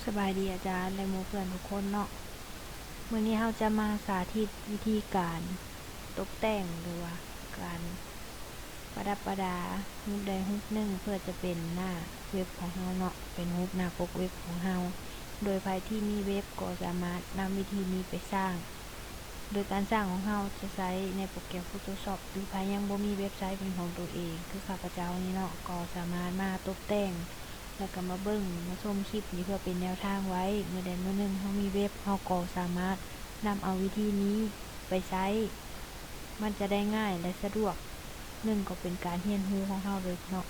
ສະບາຍດີອາຈານ ແລະ ໝູ່ເພື່ອນທຸກຄົນເນາະ. ມື້ນີ້ເຮົາຈະມາສາທິດວິທີການຕົກແຕ່ງ ຫຼືວ່າການປະດັບປະດາຮູບໃດຮູບໜຶ່ງ ເພື່ອຈະເປັນໜ້າເວັບຂອງເຮົາເນາະ, ເປັນຮູບໜ້າປົກເວັບຂອງເຮົາ. ໂດຍໃຜທີ່ມີເວັບກໍສາມາດນຳວິທີນີ້ໄປສ້າງ. ໂດຍການສ້າງຂອງເຮົາຈະໃຊ້ໃນໂປຣແກຣມ Photoshop ຫຼືໃຜຍັງບໍ່ມີເວັບໄຊເປັນຂອງຕົວເອງ ຄືຂ້າພະເຈົ້ານີ້ເນາະ ກໍສາມາດມາຕົບແຕ່ງ ແລ້ວກໍມາເບິ່ງ ມາຊົມຄລິບນີ້ເພື່ອເປັນແນວທາງໄວ້. ມື້ໃດມື້ໜຶ່ງເຮົາມີເວັບ ເຮົາກໍສາມາດນຳເອົາວິທີນີ້ໄປໃຊ້ ມັນຈະໄດ້ງ່າຍ ແລະ ສະດວກ. ໜຶ່ງກໍເປັນການຮຽນຮູ້ຂອງເຮົາເລີຍເນາະ.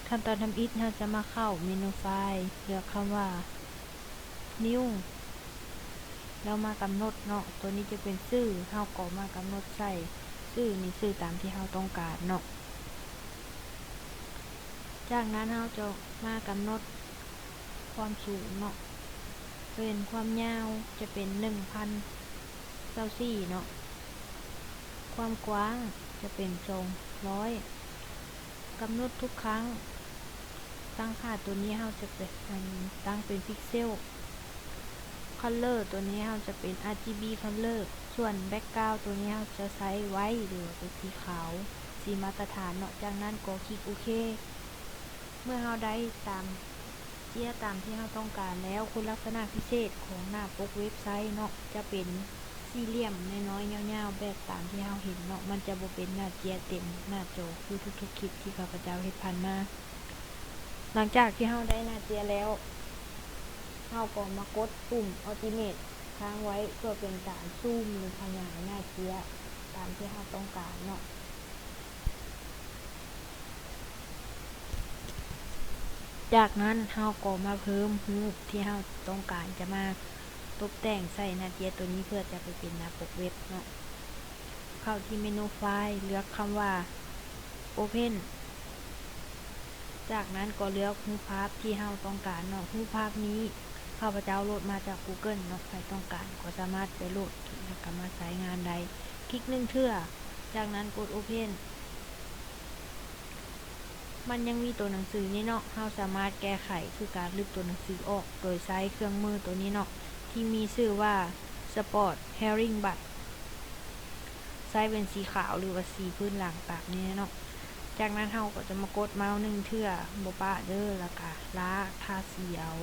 ຂັ້ນຕອນທຳອິດ ເຮົາຈະມາເຂົ້າເມນູໄຟລ໌ ເລືອກຄຳວ່າ New ແລ້ວມາກຳນົດເນາະ, ໂຕນີ້ຈະເປັນຊື່ ເຮົາກໍມາກຳນົດໃສ່ຊື່ນີ້ ຊື່ຕາມທີ່ເຮົາຕ້ອງການເນາະ. ຈາກນັ້ນເຮົາຈະມາກຳນົດຄວາມສູງເນາະ, ເປັນຄວາມຍາວຈະເປັນໜຶ່ງພັນຊາວສີ່ເນາະ, ຄວາມກວ້າງຈະເປັນສອງຮ້ອຍ. ກຳນົດທຸກຄັ້ງ, ຕັ້ງຄ່າໂຕນີ້ເຮົາຈະເປັນ ຕັ້ງເປັນພິກເຊວ. Color ໂຕນີ້ເຮົາຈະເປັນ RGB color ສ່ວນ background ໂຕນີ້ເຮົາຈະໃຊ້ white ຫຼືວ່າເປັນສີຂາວ ສີມາດຕະຖານເນາະ. ຈາກນັ້ນກໍຄລິກໂອເຄ. ເມື່ອເຮົາໄດ້ຕາມເຈ້ຍຕາມທີ່ເຮົາຕ້ອງການແລ້ວ, ຄຸນລັກສະນະພິເສດຂອງໜ້າປົກເວັບໄຊເນາະ ຈະເປັນສີ່ຫຼ່ຽມນ້ອຍໆ ຍາວໆ ແບບຕາມທີ່ເຮົາເຫັນເນາະ, ມັນຈະບໍ່ເປັນໜ້າເຈ້ຍເຕັມໜ້າຈໍຄືທຸກໆຄລິບທີ່ຂ້າພະເຈົ້າເຮັດຜ່ານມາ. ຫຼັງຈາກທີ່ເຮົາໄດ້ໜ້າເຈ້ຍແລ້ວ, ເຮົາກໍມາກົດປຸ່ມ Ultimate ຄ້າງໄວ້ ເພື່ອເປັນການຊູມ ຫຼື ຂະຫຍາຍໜ້າເຈ້ຍຕາມທີ່ເຮົາຕ້ອງການເນາະ. ຈາກນັ້ນເຮົາກໍມາເພີ່ມຮູບທີ່ເຮົາຕ້ອງການຈະມາຕົບແຕ່ງໃສ່ໜ້າເຈ້ຍໂຕນີ້ ເພື່ອຈະໄປເປັນໜ້າປົກເວັບເນາະ. ເຂົ້າທີ່ເມນູໄຟລ໌ ເລືອກຄຳວ່າ Open. ຈາກນັ້ນກໍເລືອກຮູບພາບທີ່ເຮົາຕ້ອງການເນາະ. ຮູບພາບນີ້ຂ້າພະເຈົ້າໂຫຼດມາຈາກ Google ເນາະ, ໃຜຕ້ອງການກໍສາມາດໄປໂຫຼດ ແລ້ວກໍມາໃຊ້ງານໄດ້. ຄລິກໜຶ່ງເທື່ອ, ຈາກນັ້ນກົດ Open. ມັນຍັງມີຕົວໜັງສືນີ້ເນາະ, ເຮົາສາມາດແກ້ໄຂ ຄືການລຶບຕົວໜັງສືອອກ ໂດຍໃຊ້ເຄື່ອງມືຕົວນີ້ເນາະ ທີ່ມີຊື່ວ່າ Spot Healing Brush. ໃຊ້ເປັນສີຂາວ ຫຼືວ່າສີພື້ນຫຼັງປາກນີ້ເນາະ. ຈາກນັ້ນເຮົາກໍຈະມາກົດເມົາສ໌ໜຶ່ງເທື່ອ ບໍ່ປະເດີ ແລ້ວກະລາກທາສີເອົາ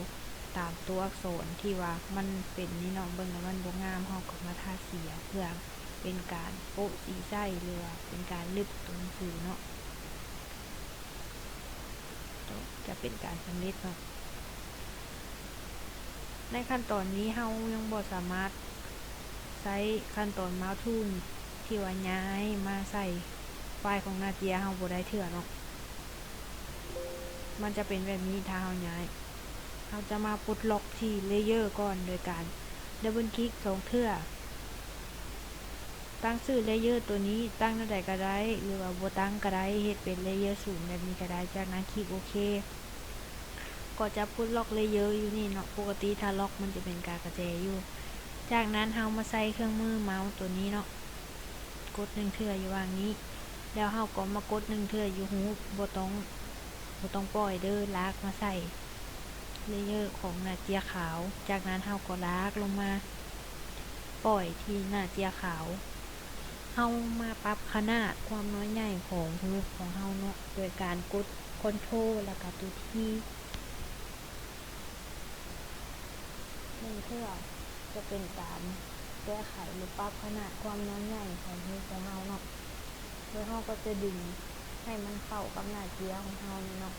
ຕາມຕົວອັກສອນທີ່ວ່າມັນເປັນນີ້ເນາະ, ເບິ່ງແລ້ວມັນບໍ່ງາມ ເຮົາກໍມາທາສີເອົາ ເພື່ອເປັນການໂປະສີໃສ່ ຫຼືວ່າເປັນການລຶບຕົວໜັງສືເນາະ. ຈະເປັນການສຳເລັດເນາະ. ໃນຂັ້ນຕອນນີ້ເຮົາຍັງບໍ່ສາມາດໃຊ້ຂັ້ນຕອນເມົາສ໌ທູນທີ່ວ່າຍ້າຍມາໃສ່ຟາຍຂອງໜ້າເຈ້ຍເຮົາບໍ່ໄດ້ເທື່ອເນາະ. ມັນຈະເປັນແບບນີ້ຖ້າເຮົາຍ້າຍ. ເຮົາຈະມາປົດລັອກທີ່ Layer ກ່ອນ ໂດຍການ Double Click ສອງເທື່ອ. ຕັ້ງຊື່ Layer ໂຕນີ້ ຕັ້ງແນວໃດກໍໄດ້ ຫຼືວ່າບໍ່ຕັ້ງກໍໄດ້ ເຮັດເປັນ Layer ສູນແບບນີ້ກໍໄດ້. ຈາກນັ້ນຄລິກໂອເຄ ກໍຈະປົດລັອກ Layer ຢູ່ນີ້ເນາະ, ປົກກະຕິຖ້າລັອກມັນຈະເປັນກາກະແຈຢູ່. ຈາກນັ້ນເຮົາມາໃສ່ເຄື່ອງມືເມົາສ໌ໂຕນີ້ເນາະ, ກົດໜຶ່ງເທື່ອຢູ່ຫວ່າງນີ້ ແລ້ວເຮົາກໍມາກົດໜຶ່ງເທື່ອຢູ່ຮູບ, ບໍ່ຕ້ອງ ບໍ່ຕ້ອງປ່ອຍເດີ້, ລາກມາໃສ່ Layer ຂອງໜ້າເຈ້ຍຂາວ. ຈາກນັ້ນເຮົາກໍລາກລົງມາປ່ອຍທີ່ໜ້າເຈ້ຍຂາວ. ເຮົາມາປັບຂະໜາດຄວາມນ້ອຍໃຫຍ່ຂອງຮູບຂອງເຮົາເນາະ ໂດຍການກົດ Ctrl ແລ້ວກະຕົວ T ໜຶ່ງເທື່ອ ຈະເປັນການແກ້ໄຂ ຫຼື ປັບຂະໜາດຄວາມນ້ອຍໃຫຍ່ຂອງຮູບຂອງເຮົາເນາະ, ແລ້ວເຮົາກໍຈະດຶງໃຫ້ມັນເຂົ້າກັບໜ້າເຈ້ຍຂອງເຮົານີ້ເນາະ.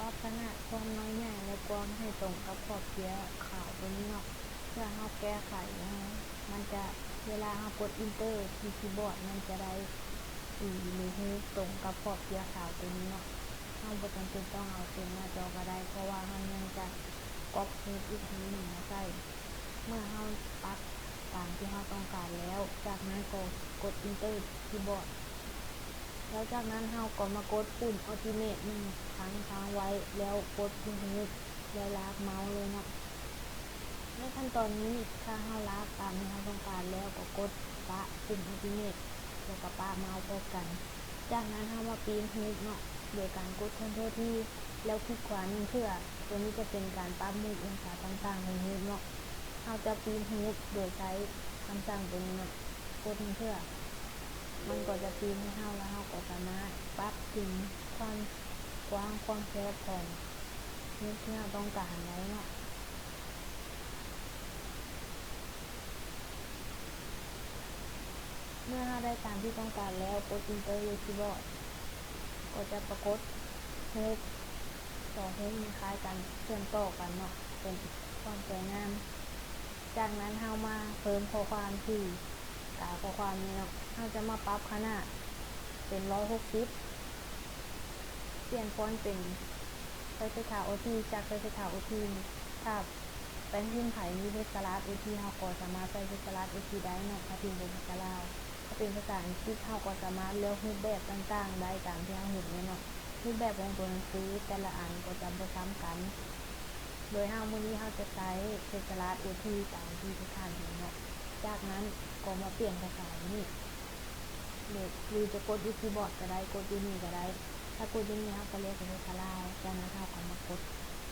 ປັບຂະໜາດຄວາມນ້ອຍໃຫຍ່ ແລະ ກວ້າງໃຫ້ຕົງກັບຂອບເຈ້ຍຂາວຕົວນີ້ເນາະ, ເພື່ອເຮົາແກ້ໄຂໃຫ້ ມັນຈະ ເວລາເຮົາກົດ Enter ທີ່ຄີບອດ ມັນຈະໄດ້ສີ ຫຼື ຮູບຕົງກັບຂອບເຈ້ຍຂາວຕົວນີ້ເນາະ. ເຮົາບໍ່ຈຳເປັນຕ້ອງເອົາເຕັມໜ້າຈໍກໍໄດ້ ເພາະວ່າເຮົາຍັງຈະກັອບຮູບອີກທາງໜຶ່ງມາໃສ່. ເມື່ອເຮົາປັບຕາມທີ່ເຮົາຕ້ອງການແລ້ວ, ຈາກນັ້ນກໍກົດ Enter ທີ່ຄີບອດ. ແລ້ວຈາກນັ້ນເຮົາກໍມາກົດປຸ່ມ Ultimate ໜຶ່ງຄັ້ງຄ້າງໄວ້ ແລ້ວກົດທີ່ຮູບ ແລ້ວລາກເມົາສ໌ເລີຍເນາະ. ໃນຂັ້ນຕອນນີ້ ຖ້າເຮົາລາກຕາມທີ່ເຮົາຕ້ອງການແລ້ວ ກໍກົດປະປຸ່ມ Ultimate ແລ້ວກໍປະເມົາສ໌ພ້ອມກັນ. ຈາກນັ້ນເຮົາມາປິ່ນຮູບເນາະ ໂດຍການກົດ Ctrl T ແລ້ວຄລິກຂວາໜຶ່ງເທື່ອ. ຕົວນີ້ຈະເປັນການປັບມຸມອົງສາຕ່າງໆຂອງຮູບເນາະ. ເຮົາຈະປິ່ນຮູບໂດຍໃຊ້ຄຳສັ່ງຕົວນີ້ເນາະ, ກົດໜຶ່ງເທື່ອ ມັນກໍຈະປິ່ນໃຫ້ເຮົາ ແລ້ວເຮົາກໍສາມາດປັບເປັນຄວາມກວ້າງຄວາມແຄບຂອງຮູບທີ່ເຮົາຕ້ອງການໄດ້ເນາະ. ເມື່ອເຮົາໄດ້ຕາມທີ່ຕ້ອງການແລ້ວ ກົດ Enter ຢູ່ຄີບອດ ກໍຈະປາກົດຮູບສອງຮູບນີ້ຄ້າຍກັນ ເຊື່ອມຕໍ່ກັນເນາະ ເປັນຄວາມສວຍງາມ. ຈາກນັ້ນເຮົາມາເພີ່ມຂໍ້ຄວາມທີ່ກາຂໍ້ຄວາມນີ້ເນາະ. ເຮົາຈະມາປັບຂະໜາດເປັນຮ້ອຍຫົກສິບ ປ່ຽນຟອນເປັນສາຍເສດຖາ ໂອທີ ຈາກສາຍເສດຖາ ໂອທີ ນີ້ ຖ້າແປ້ນພິມໃຜມີເທັກສະລາດ ໂອທີ ເຮົາກໍສາມາດໃສ່ເທັກສະລາດ ໂອທີ ໄດ້ເນາະ ຖ້າພິມເປັນພາສາລາວ. ຖ້າເປັນພາສາອັງກິດ ເຮົາກໍສາມາດເລືອກຮູບແບບຕ່າງໆໄດ້ຕາມທີ່ເຮົາເຫັນເລີຍເນາະ. ຮູບແບບຂອງຕົວໜັງສືແຕ່ລະອັນກໍຈະບໍ່ຊ້ຳກັນ. ໂດຍເຮົາມື້ນີ້ເຮົາຈະໃຊ້ເທັກສະລາດ ໂອທີ ຕາມທີ່ທຸກທ່ານເຫັນເນາະ. ຈາກນັ້ນກໍມາປ່ຽນພາສາຢູ່ນີ້ ຫຼືຈະກົດຢູ່ຄີບອດກໍໄດ້ ກົດຢູ່ນີ້ກໍໄດ້. ຖ້າກົດຢູ່ນີ້ເຮົາກໍເລືອກເປັນພາສາລາວ. ຈາກນັ້ນເຮົາກໍມາກົດ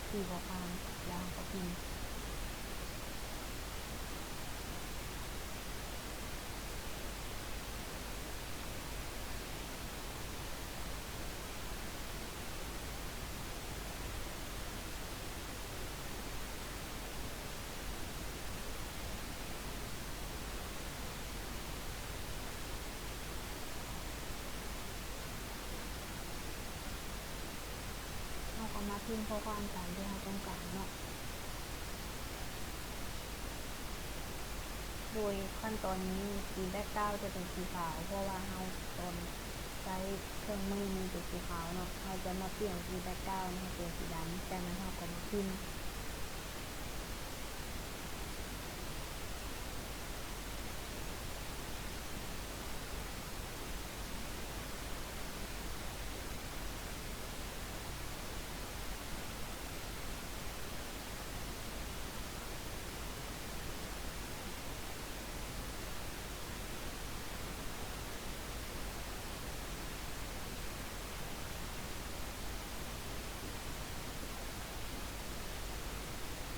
ທີ່ຂໍ້ຄວາມ ແລ້ວເຮົາກໍພິມ. ເຮົາກໍມາພິມຂໍ້ຄວາມຕາມທີ່ເຮົາຕ້ອງການເນາະ. ໂດຍຂັ້ນຕອນນີ້ສີແບັກກຣາວຈະເປັນສີຂາວ ເພາະວ່າເຮົາຕອນໃຊ້ເຄື່ອງມືນີ້ເປັນສີຂາວເນາະ. ເຮົາຈະມາປ່ຽນສີແບັກກຣາວໃຫ້ເປັນສີດຳ. ຈາກນັ້ນເຮົາກໍມາພິມ.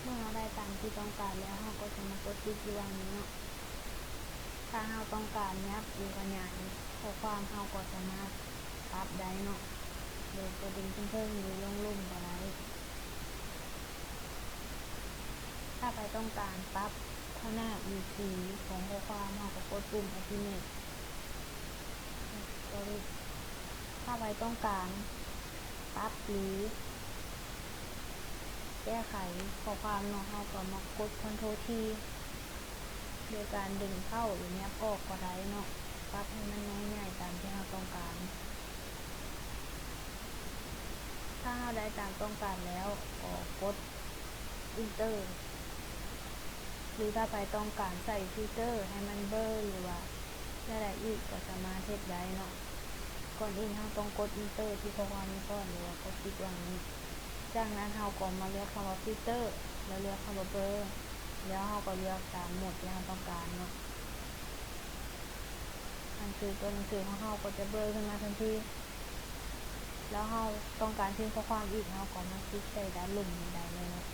ເມື່ອເຮົາໄດ້ຕາມທີ່ຕ້ອງການແລ້ວ ເຮົາກໍຈະມາກົດຕິກຢູ່ຫວ່າງນີ້ເນາະ. ຖ້າເຮົາຕ້ອງການຫຍັບ ຫຼື ຂະຫຍາຍຂໍ້ຄວາມ ເຮົາກໍສາມາດປັບໄດ້ເນາະ ໂດຍກົດເດັນຂຶ້ນເທິງ ຫຼື ລົງລຸ່ມກໍໄດ້. ຖ້າໃຜຕ້ອງການປັບຂະໜາດ ຫຼື ສີຂອງຂໍ້ຄວາມ ເຮົາກໍກົດປຸ່ມ Ultimate. ຖ້າໃຜຕ້ອງການປັບ ຫຼື ແກ້ໄຂຂໍ້ຄວາມເນາະ ເຮົາກໍມາກົດ Ctrl T ໂດຍການດຶງເຂົ້າ ຫຼື ຫຍັບອອກກໍໄດ້ເນາະ, ປັບໃຫ້ມັນນ້ອຍໃຫຍ່ຕາມທີ່ເຮົາຕ້ອງການ. ຖ້າເຮົາໄດ້ຕາມຕ້ອງການແລ້ວ ກໍກົດ Enter ຫຼື ຖ້າໃຜຕ້ອງການໃສ່ຟິວເຕີໃຫ້ມັນເບີ ຫຼືວ່າແນວໃດອີກ ກໍສາມາດເຮັດໄດ້ເນາະ. ກ່ອນອື່ນເຮົາຕ້ອງກົດ Enter ທີ່ຂໍ້ຄວາມນີ້ກ່ອນ ຫຼືວ່າກົດຕິກຫວ່າງນີ້. ຈາກນັ້ນເຮົາກໍມາເລືອກຄຳວ່າ Filter ແລ້ວເລືອກຄຳວ່າ Blur ແລ້ວເຮົາກໍເລືອກຕາມໂໝດທີ່ເຮົາຕ້ອງການເນາະ. ໜັງສື ຕົວໜັງສືຂອງເຮົາກໍຈະເບລີຂຶ້ນມາທັນທີ. ແລ້ວເຮົາຕ້ອງການພິມຂໍ້ຄວາມອີກ ເຮົາກໍມາຄລິກໃສ່ດ້ານລຸ່ມນີ້ໄດ້ເລີຍເນາະ.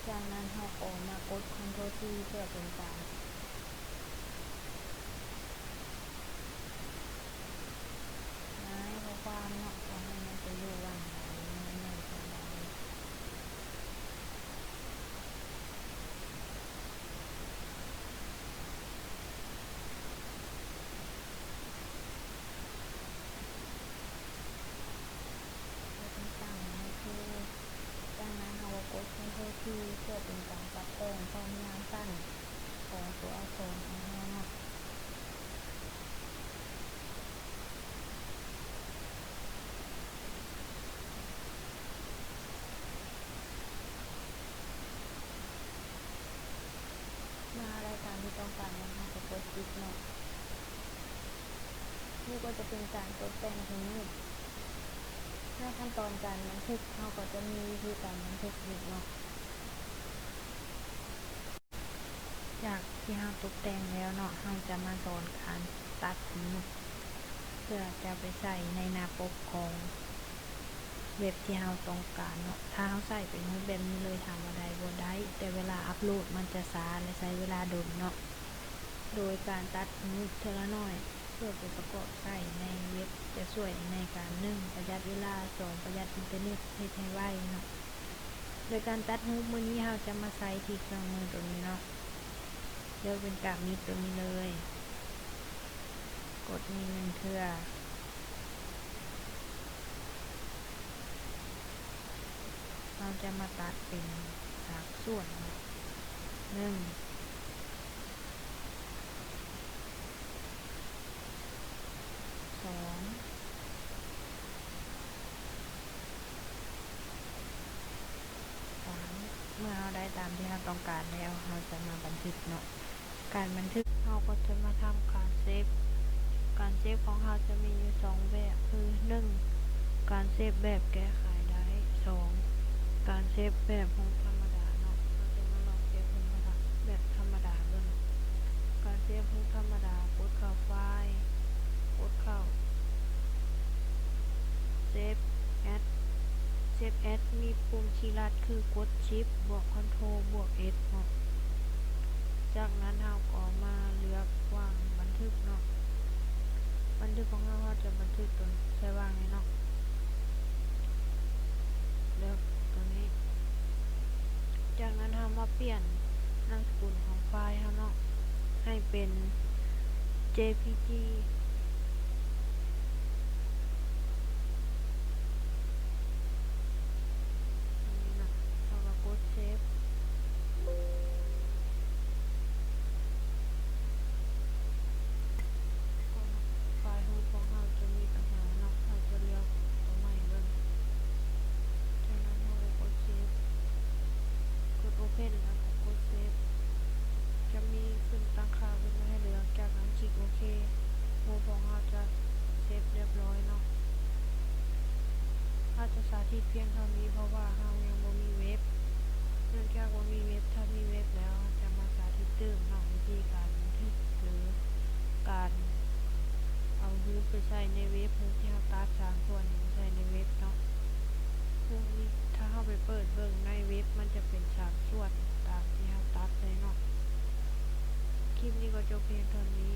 ຈາກນັ້ນເຮົາກໍມາກົດ Ctrl T ເພື່ອເປັນການຍ້າຍຂໍ້ຄວາມເນາະ ວ່າໃຫ້ມັນໄປຢູ່ຫວ່າງໃດ ໃນຕຳແໜ່ງໃດ. ແລ້ວກໍຕັ້ງໃຫ້ຖືກ. ຈາກນັ້ນເຮົາກໍກົດ Ctrl T ເພື່ອເປັນການປັບແຕ່ງຄວາມຍາວສັ້ນຂອງຕົວອັກສອນຂອງເຮົາເນາະ. ທີ່ຕ້ອງການແລ້ວ ເຮົາກໍກົດປິດເນາະ. ນີ້ກໍຈະເປັນການຕົກແຕ່ງຮູບ. ໃນຂັ້ນຕອນການບັນທຶກ ເຮົາກໍຈະມີວິທີການບັນທຶກອີກເນາະ. ຈາກທີ່ເຮົາຕົກແຕ່ງແລ້ວເນາະ, ເຮົາຈະມາສອນການຕັດຮູບ ເພື່ອຈະໄປໃສ່ໃນໜ້າປົກຂອງເວັບທີ່ເຮົາຕ້ອງການເນາະ. ຖ້າເຮົາໃສ່ເປັນຮູບແບບນີ້ເລີຍ ຖາມວ່າໄດ້ບໍ່? ໄດ້, ແຕ່ເວລາອັບໂຫຼດມັນຈະຊ້າ ແລະ ໃຊ້ເວລາດົນເນາະ. ໂດຍການຕັດຮູບເທື່ອລະໜ້ອຍ ເພື່ອໄປປະກອບໃສ່ໃນເວັບ ຈະຊ່ວຍໃນການ ໜຶ່ງ ປະຢັດເວລາ, ສອງ ປະຢັດອິນເຕີເນັດ ເຮັດໃຫ້ໄວເນາະ. ໂດຍການຕັດຮູບມື້ນີ້ ເຮົາຈະມາໃຊ້ທີ່ເຄື່ອງມືໂຕນີ້ເນາະ, ເລືອກເປັນກາບມິດໂຕນີ້ເລີຍ, ກົດນີ້ໜຶ່ງເທື່ອ. ເຮົາຈະມາຕັດເປັນສາມສ່ວນເນາະ, ໜຶ່ງ ສອງ ສາມ. ເມື່ອເຮົາໄດ້ຕາມທີ່ເຮົາຕ້ອງການແລ້ວ ເຮົາຈະມາບັນທຶກເນາະ. ການບັນທຶກ ເຮົາກໍຈະມາທຳການເຊບ. ການເຊບຂອງເຮົາຈະມີຢູ່ສອງແບບ ຄື ໜຶ່ງ ການເຊບແບບແກ້ໄຂໄດ້, ສອງ ການເຊບແບບຮູບທຳມະດາເນາະ. ເຮົາຈະມາລອງເຊບຮູບທຳມະດາ ແບບທຳມະດາເບິ່ງ. ການເຊບຮູບທຳມະດາ, ກົດເຂົ້າໄຟລ໌, ກົດເຂົ້າ Save As. Save As ມີປຸ່ມຊີ້ລັດຄືກົດ Shift ບວກ Control ບວກ S ເນາະ. ຈາກນັ້ນເຮົາກໍມາເລືອກວາງບັນທຶກເນາະ. ບັນທຶກຂອງເຮົາ ເຮົາຈະບັນທຶກໂຕໃສ່ວາງນີ້ເນາະ, ເລືອກໂຕນີ້. ຈາກນັ້ນເຮົາມາປ່ຽນນາມສະກຸນຂອງໄຟລ໌ເຮົາເນາະ ໃຫ້ເປັນ JPG ນີ້ເນາະ. ເຮົາກໍກົດ Save. ໄຟລ໌ຮູບຂອງເຮົາຈະມີບັນຫາເນາະ, ເຮົາຈະເລືອກໂຕໃໝ່ເບິ່ງ. ຈາກນັ້ນເຮົາກໍກົດ Save, ກົດ Open ແລ້ວກໍກົດ Save. ຈະມີຂຶ້ນຕັ້ງຄ່າຂຶ້ນມາໃຫ້ເລືອກ, ຈາກນັ້ນຄລິກໂອເຄ. ຮູບຂອງເຮົາຈະເຊບຮຽບຮ້ອຍເນາະ. ເຮົາຈະສາທິດພຽງເທົ່ານີ້ ເພາະວ່າເຮົາຍັງບໍ່ມີເວັບ. ເນື່ອງຈາກບໍ່ມີເວັບ, ຖ້າມີເວັບແລ້ວ ເຮົາຈະມາສາທິດຕື່ມເນາະ ວິທີການບັນທຶກ ຫຼື ການເອົາຮູບໄປໃສ່ໃນເວັບ, ຮູບທີ່ເຮົາຕັດສາມສ່ວນນີ້ໄປໃສ່ໃນເວັບເນາະ. ຮູບນີ້ ຖ້າເຮົາໄປເປີດເບິ່ງໃນເວັບ ມັນຈະເປັນສາມສ່ວນຕາມທີ່ເຮົາຕັດເລີຍເນາະ. ຄລິບນີ້ກໍຈົບພຽງເທົ່ານີ້.